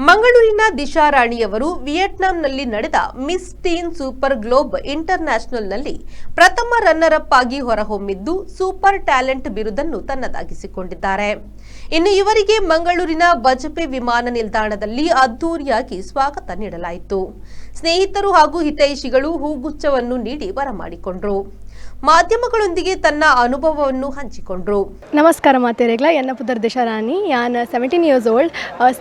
ಮಂಗಳೂರಿನ ದಿಶಾ ರಾಣಿಯವರು ವಿಯೆಟ್ನಾಂನಲ್ಲಿ ನಡೆದ miss teen super globe ಇಂಟರ್ನ್ಯಾಷನಲ್ನಲ್ಲಿ ಪ್ರಥಮ ರನ್ನರ್ ಅಪ್ ಆಗಿ ಹೊರಹೊಮ್ಮಿದ್ದು, ಸೂಪರ್ ಟ್ಯಾಲೆಂಟ್ ಬಿರುದನ್ನು ತನ್ನದಾಗಿಸಿಕೊಂಡಿದ್ದಾರೆ. ಇನ್ನು ಇವರಿಗೆ ಮಂಗಳೂರಿನ ಬಜಪೆ ವಿಮಾನ ನಿಲ್ದಾಣದಲ್ಲಿ ಅದ್ದೂರಿಯಾಗಿ ಸ್ವಾಗತ ನೀಡಲಾಯಿತು. ಸ್ನೇಹಿತರು ಹಾಗೂ ಹಿತೈಷಿಗಳು ಹೂಗುಚ್ಛವನ್ನು ನೀಡಿ ಬರಮಾಡಿಕೊಂಡರು. ಮಾಧ್ಯಮಗಳೊಂದಿಗೆ ತನ್ನ ಅನುಭವವನ್ನು ಹಂಚಿಕೊಂಡರು. ನಮಸ್ಕಾರ ಮಾತೆರೆಗ್ಲ. ಎನ್ನ ಪುದರ್ ದಿಶಾರಾಣಿ. ಯಾನ್ 17 years old,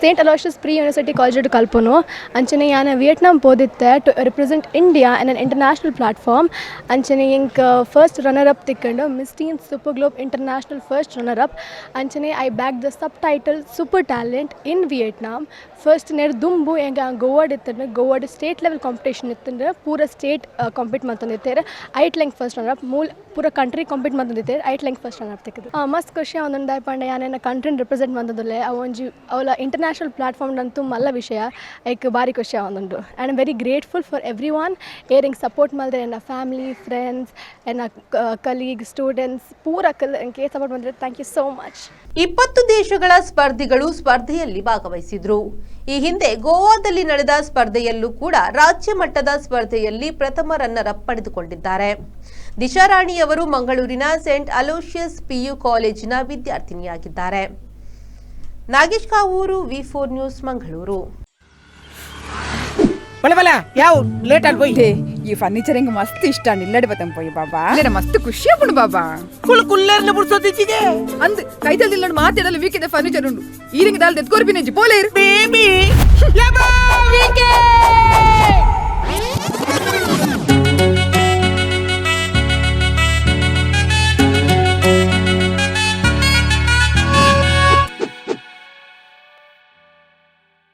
Saint Aloysius pre university college ಕಲ್ಪುನು. ಅಂಚನೆ ಯಾನ್ Vietnam ಪೋದಿತ್ತೆ to represent India in an international platform. ಅಂಚನೆ ಎಂಕ್ first runner up ತಿಕ್ಕಂಡು, Miss Teen Super Globe International first runner up. ಅಂಚನೆ I bagged the sub title Super Talent in Vietnam first. ನೆಡ್ ದುಂಬು ಎಂಕ್ ಗೋವಾಡ್ ಇತ್ತಂಡು. ಗೋವಾಡ್ state level competition ಇತ್ತಂದ್ರೆ ಪೂರ state compete ಮಲ್ತೊಂದಿತ್ತೆರ್. ಐಟ್ ಎಂಕ್ first runner up. ಮೂಲ್ ಪೂರ ಕಂಟ್ರಿ ಕಾಂಪೀಟ್ ಮಲ್ತೊಂದಿತ್ತೆರ್. ಐಟ್ ಎಂಕ್ first runner up ತಿಕ್ಕಿದ್. ಮಸ್ತ್ ಖುಷಿ ಆವೊಂದುಂಡು. ದಾಯೆ ಪಂಡ ಯಾನ್ ಎನ್ನ ಕಂಟ್ರಿನ್ ರಿಪ್ರೆಸೆಂಟ್ ಮಲ್ತೊಂದುಲ್ಲೆ. ಅವು ಒಂಜಿ ಅವಲ ಇಂಟರ್ನ್ಯಾಷನಲ್ ಪ್ಲಾಟ್ಫಾರ್ಮ್ ಅಂತೂ ಮಲ್ಲ ವಿಷಯ. ಐಕ್ ಭಾರಿ ಖುಷಿ ಆವೊಂದುಂಡು and I'm very grateful for everyone ಏರ್ ಎಂಕ್ ಸಪೋರ್ಟ್ ಮಲ್ದೆರ್. ಎನ್ನ ಫ್ಯಾಮಿಲಿ, ಫ್ರೆಂಡ್ಸ್, ಎನ್ನ ಕಲೀಗ್, ಸ್ಟೂಡೆಂಟ್ಸ್ ಪೂರ ಕಲ್ ಎಂಕ್ ಸಪೋರ್ಟ್ ಮಲ್ದೆರ್. Thank you so much. 20 ದೇಶಗಳ ಸ್ಪರ್ಧಿಗಳು ಸ್ಪರ್ಧೆಯಲ್ಲಿ ಭಾಗವಹಿಸಿದ್ರು. ಈ ಹಿಂದೆ ಗೋವಾದಲ್ಲಿ ನಡೆದ ಸ್ಪರ್ಧೆಯಲ್ಲೂ ಕೂಡ ರಾಜ್ಯ ಮಟ್ಟದ ಸ್ಪರ್ಧೆಯಲ್ಲಿ ಪ್ರಥಮ ರನ್ನರ್ ಅಪ್ ಪಡೆದುಕೊಂಡಿದ್ದಾರೆ. ದಿಶಾರಾಣಿಯವರು ಮಂಗಳೂರಿನ Saint Aloysius PU ಕಾಲೇಜಿನ ವಿದ್ಯಾರ್ಥಿನಿಯಾಗಿದ್ದಾರೆ. ನಾಗೇಶ್ ಕಾವೂರು, ವಿ4 ನ್ಯೂಸ್, ಮಂಗಳೂರು. ಬಲೆ ಬಲೆ, ಯಾವ ಲೇಟ್ ಆಗಿ ಪೋಯ್. ಈ ಫರ್ನಿಚರ್ ಎಂಕ್ ಮಸ್ತ್ ಇಷ್ಟ. ಇಲ್ಲಡೆ ಬತ್ತಂ ಪೋಯಿ ಬಾಬಾ. ಇಲ್ಲಡೆ ಮಸ್ತ್ ಖುಷಿ ಆಪುಂಡು ಬಾಬಾ. ಕುಲ್ ಕುಲ್ಲೇರ್ನ ಪುರ್ಸೊತ್ತಿಚ್ಚಿಗೆ. ಅಂದ್ ಕೈತಲ್ ಇಲ್ಲಡ್ ಮಾತೆಡಲ ವೀಕಿದ ಫರ್ನಿಚರ್ ಉಂಡು. ಈರಿಂಗ್ ದಾಲ್ ದೆತ್ಕೋರ್ ಬಿನೆಜಿ ಪೋಲೇರು. ಬೇಬಿ.